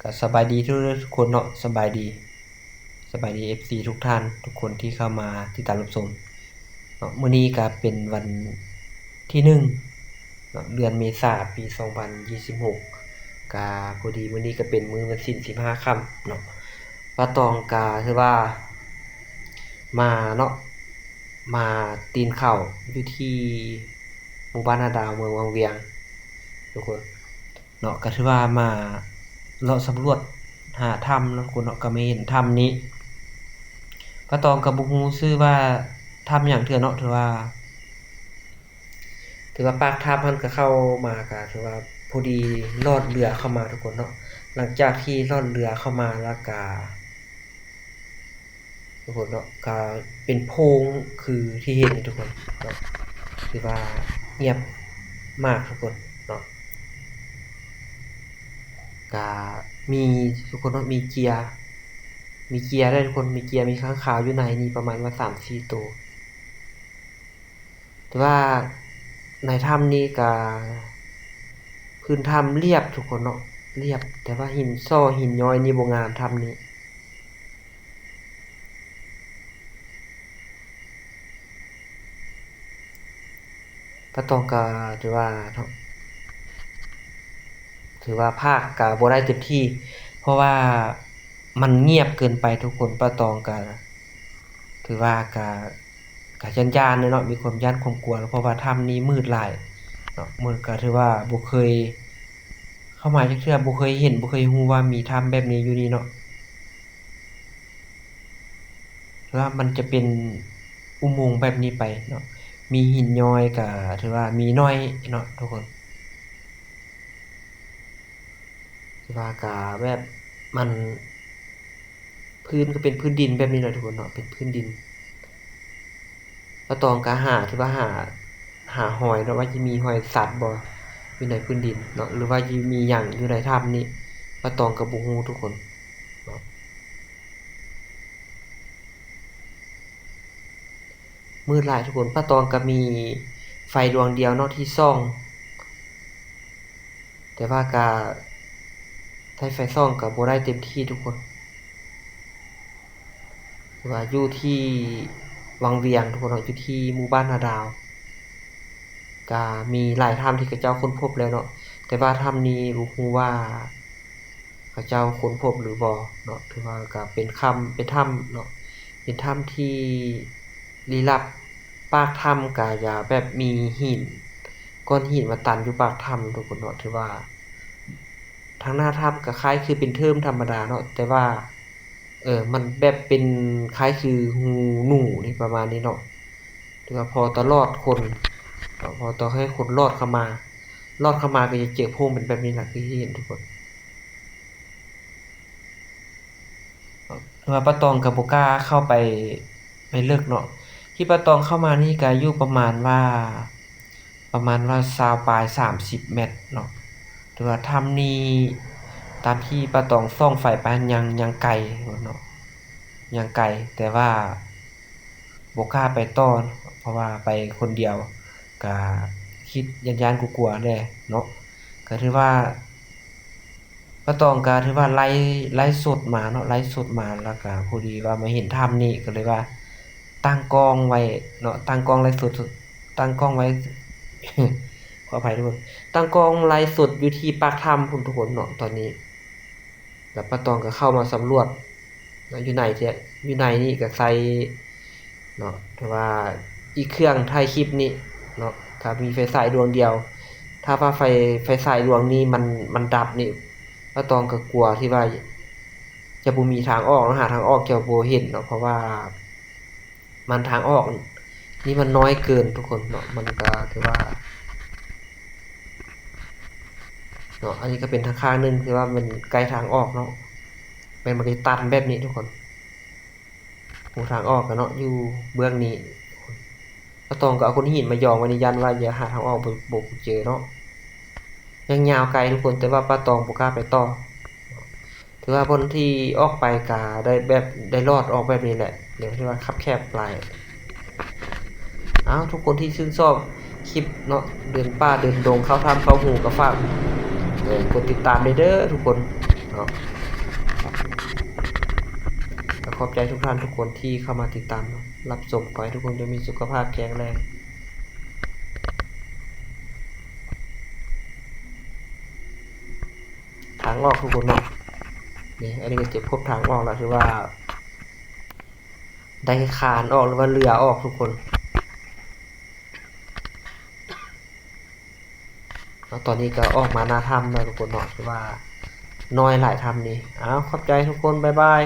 ກໍສະບາຍດີທຸກໆຄົນເນາະ, ສະບາຍດີ ສະບາຍດີເອັຟຊີທຸກທ່ານ ທຸກຄົນທີ່ເຂົ້າມາຕິດຕາມຮັບຊົມເນາະ. ມື້ນີ້ກໍເປັນວັນທີໜຶ່ງເນາະ ເດືອນເມສາ ປີສອງພັນຊາວຫົກ ກໍພໍດີມື້ນີ້ກໍເປັນມື້ວັນສິນສິບຫ້າຄ່ຳເນາະ. ປ້າຕອງກໍຖືວ່າມາເນາະ ມາຕີນເຂົ້າຢູ່ທີ່ໝູ່ບ້ານນາດາວ ເມືອງວັງວຽງ ທຸກຄົນເນາະ. ກໍຖືວ່າມາເລາະສຳຫຼວດຫາຖ້ຳເນາະ ທຸກຄົນເນາະ, ກໍມາເຫັນຖ້ຳນີ້. ປ້າຕອງກໍບໍ່ຮູ້ຊື່ວ່າຖ້ຳຫຍັງເທື່ອເນາະ, ຖືວ່າ ຖືວ່າປາກຖ້ຳຫັ້ນກໍເຂົ້າມາ ກໍຖືວ່າພໍດີລ່ອນເຮືອເຂົ້າມາ ທຸກຄົນເນາະ. ຫຼັງຈາກທີ່ລ່ອນເຮືອເຂົ້າມາແລ້ວກໍ ທຸກຄົນເນາະ ກໍເປັນໂພງຄືທີ່ເຫັນນີ້ ທຸກຄົນເນາະ, ຖືວ່າງຽບມາກ ທຸກຄົນເນາະ. ກໍມີ ທຸກຄົນເນາະ ມີເຈຍ ມີເຈຍເດ້ ທຸກຄົນ, ມີເຈຍ ມີຄ້າງຄາວຢູ່ໃນນີ້ປະມານວ່າສາມສີ່ໂຕ. ແຕ່ວ່າໃນຖ້ຳນີ້ກະພື້ນຖ້ຳລຽບ ທຸກຄົນເນາະ, ລຽບ ແຕ່ວ່າຫີນສໍ້ຫີນຍ້ອຍນີ້ບໍ່ງາມ ຖ້ຳນີ້. ປ້າຕອງກະຖືວ່າເນາະ ຖືວ່າພາກກະບໍ່ໄດ້ເຕັມທີ່ ເພາະວ່າມັນງຽບເກີນໄປ ທຸກຄົນ. ປ້າຕອງກະຖືວ່າກະ ກະຢ້ານໆເນາະ, ມີຄວາມຢ້ານຄວາມກົວ ເພາະວ່າຖ້ຳນີ້ມືດຫຼາຍເນາະ, ມືດ ກະຖືວ່າບໍ່ເຄີຍເຂົ້າມາຈັກເທື່ອ, ບໍ່ເຄີຍເຫັນ ບໍ່ເຄີຍຮູ້ວ່າມີຖ້ຳແບບນີ້ຢູ່ນີ້ເນາະ. ແລ້ວມັນຈະເປັນອຸໂມງແບບນີ້ໄປເນາະ, ມີຫີນຍ້ອຍກະຖືວ່າມີໜ້ອຍເນາະ ທຸກຄົນ. ແຕ່ວ່າກະແບບມັນ ພື້ນກໍເປັນພື້ນດິນແບບນີ້ແຫຼະ ທຸກຄົນເນາະ, ເປັນພື້ນດິນ. ປ້າຕອງກໍຫາ ຖືວ່າຫາ ຫາຮອຍເນາະ ວ່າຈະມີຮອຍສັດບໍ່ຢູ່ໃນພື້ນດິນເນາະ ຫຼືວ່າຈະມີຫຍັງຢູ່ໃນຖ້ຳນີ້ ປ້າຕອງກໍບໍ່ຮູ້ ທຸກຄົນເນາະ. ມືດຫຼາຍ ທຸກຄົນ. ປ້າຕອງກໍມີໄຟດວງດຽວເນາະທີ່ສ່ອງ ແຕ່ວ່າກະໃຊ້ໄຟສ່ອງກະບໍ່ໄດ້ເຕັມທີ່ ທຸກຄົນ. ຖືວ່າຢູ່ທີ່ວັງວຽງ ທຸກຄົນເນາະ, ຢູ່ທີ່ໝູ່ບ້ານນາດາວ ກະມີຫຼາຍຖ້ຳທີ່ເຂົາເຈົ້າຄົ້ນພົບແລ້ວເນາະ, ແຕ່ວ່າຖ້ຳນີ້ບໍ່ຮູ້ວ່າເຂົາເຈົ້າຄົ້ນພົບຫຼືບໍ່ເນາະ. ຖືວ່າກະເປັນຖ້ຳ ເປັນຖ້ຳເນາະ ເປັນຖ້ຳທີ່ ລີ້ລັບ. ປາກຖ້ຳກະຈະແບບມີຫີນ ກ້ອນຫີນມາຕັນຢູ່ປາກຖ້ຳ ທຸກຄົນເນາະ. ຖືວ່າທາງໜ້າຖ້ຳກະຄ້າຍຄືເປັນເທີມທຳມະດາເນາະ, ແຕ່ວ່າ ເອີ ມັນແບບເປັນຄ້າຍຄືຮູໜູນີ້ ປະມານນີ້ເນາະ. ຖືວ່າພໍຕະຫຼອດຄົນເນາະ ພໍຕະໃຫ້ຄົນລອດເຂົ້າມາ ລອດເຂົ້າມາກໍຈະເຈີໂພງເປັນແບບນີ້ລະ ຄືທີ່ເຫັນ ທຸກຄົນ. ແຕ່ວ່າປ້າຕອງກໍບໍ່ກ້າເຂົ້າໄປ ໄປເລິກເນາະ. ທີ່ປ້າຕອງເຂົ້າມານີ້ກໍຢູ່ປະມານວ່າ ປະມານວ່າຊາວປາຍ ສາມສິບແມັດເນາະ. ແຕ່ວ່າຖ້ຳນີ້ ຕາມທີ່ປ້າຕອງສ່ອງໄຟໄປຫັ້ນ ຍັງ ຍັງໄກເນາະ ຍັງໄກ, ແຕ່ວ່າບໍ່ກ້າໄປຕໍ່ ເພາະວ່າໄປຄົນດຽວ ກະຄິດຢ້ານໆກົວໆແດ່ເນາະ. ກະຖືວ່າ ປ້າຕອງກະຖືວ່າໄລ ໄລສົດມາເນາະ, ໄລສົດມາ ແລ້ວກະພໍດີວ່າມາເຫັນຖ້ຳນີ້ ກໍເລີຍວ່າຕັ້ງກ້ອງໄວ້ເນາະ, ຕັ້ງກ້ອງໄລສົດ ຕັ້ງກ້ອງໄວ້ ຂໍອະໄພທຸກຄົນ, ຕັ້ງກ້ອງໄລສົດຢູ່ທີ່ປາກຖ້ຳພຸ້ນ ທຸກຄົນເນາະ. ຕອນນີ້ແລ້ວປ້າຕອງກໍເຂົ້າມາສຳຫຼວດ ເນາະ ຢູ່ໃນ ຢູ່ໃນນີ້ກໍໃສ່ເນາະ ແຕ່ວ່າອີກເຄື່ອງຖ່າຍຄລິບນີ້ເນາະ ກໍມີໄຟສາຍດວງດຽວ. ຖ້າວ່າໄຟ ໄຟສາຍດວງນີ້ມັນ ມັນດັບນີ້ ປ້າຕອງກໍກົວທີ່ວ່າຈະບໍ່ມີທາງອອກເນາະ, ຫາທາງອອກຈະບໍ່ເຫັນເນາະ ເພາະວ່າມັນ ທາງອອກນີ້ມັນນ້ອຍເກີນ ທຸກຄົນເນາະ. ມັນກໍຖືວ່າ ເນາະ ອັນນີ້ກໍເປັນທາງຂ້າງໜຶ່ງທີ່ວ່າມັນໃກ້ທາງອອກເນາະ, ແມ່ນມັນກໍຈະຕັນແບບນີ້ທຸກຄົນ. ໂອ້ ທາງອອກກໍເນາະ ຢູ່ເບື້ອງນີ້. ປ້າຕອງກໍເອົາໂຂດຫີນມາຢອງໄວ້ນີ້ ຢ້ານວ່າຈະຫາທາງອອກບໍ່ ບໍ່ເຈີເນາະ. ຍັງຍາວໄກທຸກຄົນ, ແຕ່ວ່າປ້າຕອງບໍ່ກ້າໄປຕໍ່. ຖືວ່າບ່ອນທີ່ອອກໄປກະໄດ້ແບບ ໄດ້ລອດອອກແບບນີ້ແຫຼະ, ແບບທີ່ວ່າຄັບແຄບຫຼາຍ. ອ້າວ ທຸກຄົນທີ່ຊື່ນຊອບຄລິບເນາະ ເດີນປ່າເດີນດົງ ເຂົ້າຖ້ຳເຂົ້າຮູ ກໍຝາກ ເອີ ກົດຕິດຕາມແດ່ເດີທຸກຄົນ. ເນາະ. ກໍຂອບໃຈທຸກທ່ານທຸກຄົນທີ່ເຂົ້າມາຕິດຕາມຮັບຊົມ. ຂໍໃຫ້ທຸກຄົນຈົ່ງມີສຸຂະພາບແຂງແຮງ. ທາງອອກທຸກຄົນເນາະ. ນີ້ ອັນນີ້ກໍຈະພົບທາງອອກແລ້ວ ຖືວ່າໄດ້ຄານອອກ ຫຼືວ່າເຫຼືອອອກທຸກຄົນ. ເນາະ ຕອນນີ້ກໍອອກມາໜ້າຖ້ຳແລ້ວທຸກຄົນເນາະ. ຖືວ່ານ້ອຍຫຼາຍຖ້ຳນີ້. ອ້າວ ຂອບໃຈທຸກຄົນ. ບາຍບາຍ.